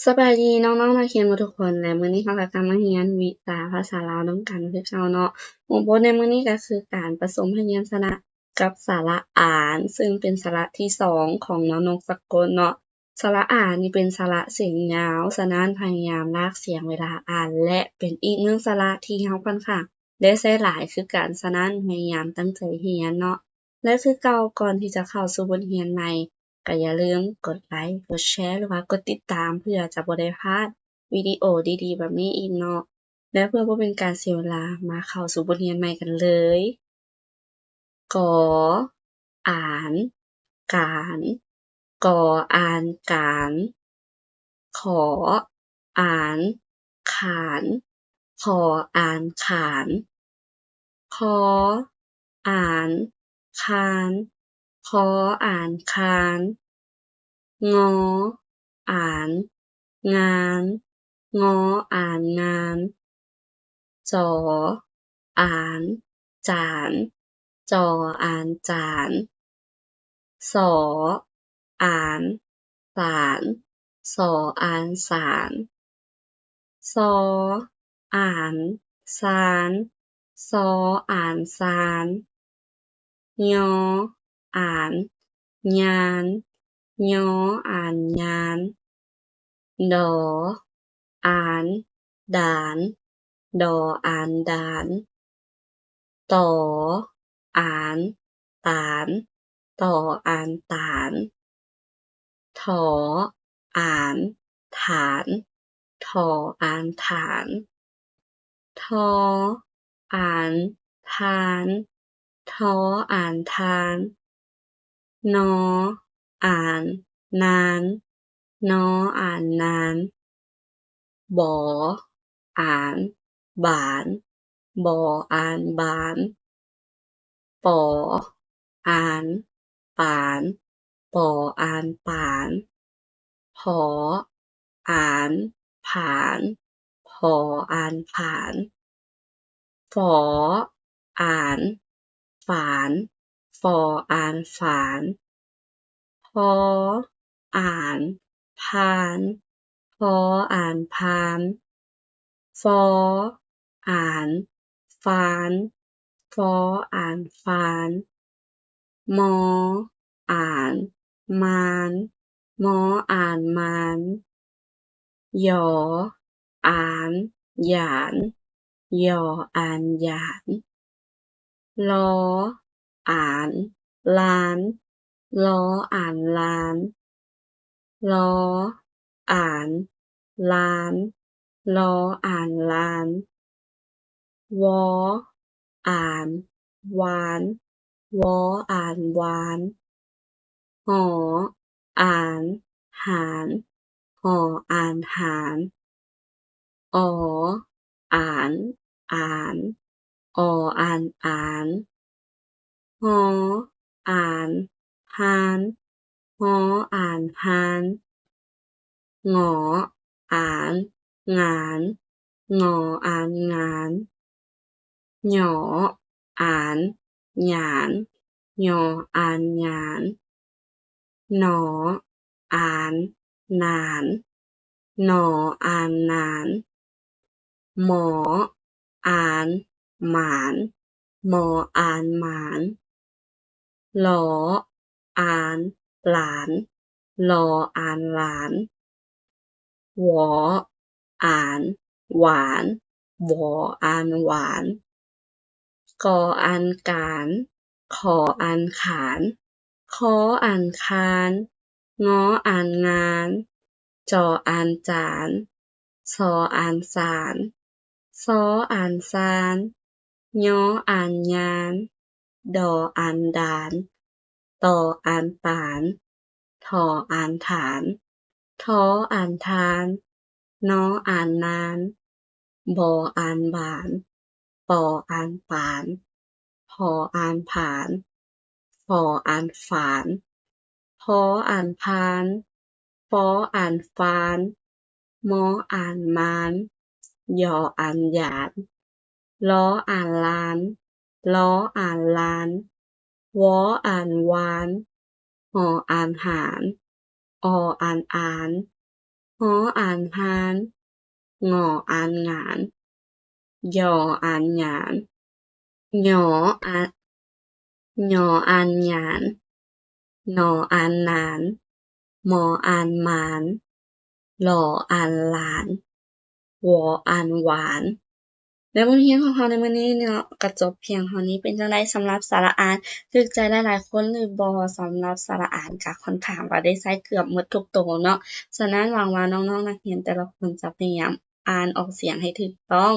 ສະບາຍດີນ້ອງໆນັກຮຽນໝົດທຸກຄົນ ແລະ ມື້ນີ້ເຮົາກໍກັບມາຮຽນວິຊາພາສາລາວນຳກັນຄືເກົ່າເນາະ. ຫົວບົດໃນມື້ນີ້ກໍຄືການປະສົມພະຍານຊະນະກັບສະຫຼະອານ ຊຶ່ງເປັນສະຫຼະທີສອງຂອງນອນົກສະກົດເນາະ. ສະຫຼະອານນີ້ເປັນສະຫຼະສຽງຍາວ, ສະນັ້ນພະຍາຍາມລາກສຽງເວລາອ່ານ ແລະ ເປັນອີກໜຶ່ງສະຫຼະທີ່ເຮົາຂ້ອນຂ້າງໄດ້ໃຊ້ຫຼາຍຄືກັນ, ສະນັ້ນພະຍາຍາມຕັ້ງໃຈຮຽນເນາະ. ແລະ ຄືເກົ່າ, ກ່ອນທີ່ຈະເຂົ້າສູ່ບົດຮຽນໃໝ່, ກໍຢ່າລືມກົດໄລ, ກົດແຊ ຫຼືວ່າກົດຕິດຕາມ ເພື່ອຈະບໍ່ໄດ້ພາດວິດີໂອດີໆແບບນີ້ອີກເນາະ. ແລະ ເພື່ອບໍ່ເປັນການເສຍເວລາ, ມາເຂົ້າສູ່ບົດຮຽນໃໝ່ກັນເລີຍ. ກ ອານ ການ. ກ ອານ ການ. ຂ ອານ ຂານ. ຂ ອານ ຂານ. ຄ ອານ ຄານ. ຄ ອານ ຄານ. ງ ອານ ງານ. ງ ອານ ງານ. ຈ ອານ ຈານ. ຈ ອານ ຈານ. ສ ອານ ສານ. ສ ອານ ສານ. ຊ ອານ ຊານ. ຊ ອານ ຊານ. ຍ ອານ ຍານ. ຍ ອານ ຍານ. ດ ອານ ດານ. ດ ອານ ດານ. ຕ ອານ ຕານ. ຕ ອານ ຕານ. ຖ ອານ ຖານ. ຖ ອານ ຖານ. ຖ ອານ ທານ. ຖ ອານ ທານ. ນ ອານ ນານ. ນ ອານ ນານ. ບ ອານ ບານ. ບ ອານ ບານ. ປ ອານ ປານ. ປ ອານ ປານ. ຜ ອານ ຜານ. ຜ ອານ ຜານ. ຝ ອານ ຝານ. ຝ ອານ ຝານ. ພ ອານ ພານ. ພ ອານ ພານ. ຟ ອານ ຟານ. ຟ ອານ ຟານ. ມ ອານ ມານ. ມ ອານ ມານ. ຢ ອານ ຢານ. ຢ ອານ ຢານ. ລ ອານ ລານ. ລ ອານ ລານ. ລ ອານ ລານ. ລ ອານ ລານ. ວ ອານ ວານ. ວ ອານ ວານ. ຫ ອານ ຫານ. ຫ ອານ ຫານ. ອ ອານ ອານ. ອ ອານ ອານ. ຮ ອານ ຮານ. ຮ ອານ ຮານ. ງ ອານ ງານ. ງ ອານ ງານ. ຍ ອານ ຍານ. ຍ ອານ ຍານ. ນ ອານ ນານ. ນ ອານ ນານ. ມ ອານ ໝານ. ມ ອານ ໝານ. ລ ອານ ຫຼານ. ລ ອານ ຫຼານ. ວ ອານ ຫວານ. ວ ອານ ຫວານ. ກ ອານ ການ. ຂ ອານ ຂານ. ຄ ອານ ຄານ. ງ ອານ ງານ. ຈ ອານ ຈານ. ຊ ອານ ສານ. ຊ ອານ ຊານ. ຍ ອານ ຍານ. ດ ອານ ດານ. ຕ ອານ ຕານ. ຖ ອານ ຖານ. ຖ ອານ ທານ. ນ ອານ ນານ. ບ ອານ ບານ. ປ ອານ ປານ. ພ ອານ ຜານ. ຟ ອານ ຝານ. ພ ອານ ພານ. ຟ ອານ ຟານ. ມ ອານ ມານ. ຢ ອານ ຢານ. ລ ອານ ລານ. ລ ອານ ລານ. ວ ອານ ວານ. ຫ ອານ ຫານ. ອ ອານ ອານ. ຫໍອ່ານຮານ, ງໍອ່ານງານ, ຢໍອ່ານຫຍານ, ຫຍໍອາ ຫຍໍອ່ານຫຍານ, ໜໍອ່ານໜານ, ມໍອ່ານໝານ, ຫຼໍອ່ານຫຼານ, ວໍອ່ານຫວານ. ແລະ ບົດຮຽນຂອງເຮົາໃນມື້ນີ້ເນາະ ກໍຈົບພຽງເທົ່ານີ້. ເປັນຈັ່ງໃດສຳລັບສະຫຼະອານ? ຖືກໃຈຫຼາຍໆຄົນຫຼືບໍ່? ສຳລັບສະຫຼະອານກໍຄ່ອນຂ້າງວ່າໄດ້ໃຊ້ເກືອບໝົດທຸກໂຕເນາະ. ສະນັ້ນ ຫວັງວ່ານ້ອງໆນັກຮຽນແຕ່ລະຄົນຈະພະຍາຍາມອ່ານອອກສຽງໃຫ້ຖືກຕ້ອງ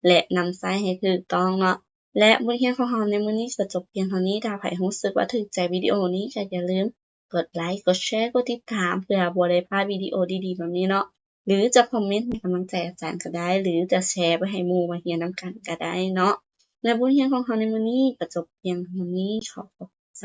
ແລະ ນຳໃຊ້ໃຫ້ຖືກຕ້ອງເນາະ. ແລະ ບົດຮຽນຂອງເຮົາໃນມື້ນີ້ກໍຈົບພຽງເທົ່ານີ້. ຖ້າໃຜຮູ້ສຶກວ່າຖືກໃຈວິດີໂອນີ້ ກໍຢ່າລືມກົດໄລ, ກົດແຊ, ກົດຕິດຕາມ ເພື່ອບໍ່ໄດ້ພາດວິດີໂອດີໆແບບນີ້ເນາະ. ຫຼືຈະຄອມເມັນໃຫ້ກຳລັງໃຈອາຈານກໍໄດ້ ຫຼືຈະແຊໄປໃຫ້ໝູ່ມາຮຽນນຳກັນກໍໄດ້ເນາະ. ແລະ ບົດຮຽນຂອງເຮົາໃນມື້ນີ້ກໍຈົບພຽງເທົ່ານີ້. ຂໍຂອບໃຈ.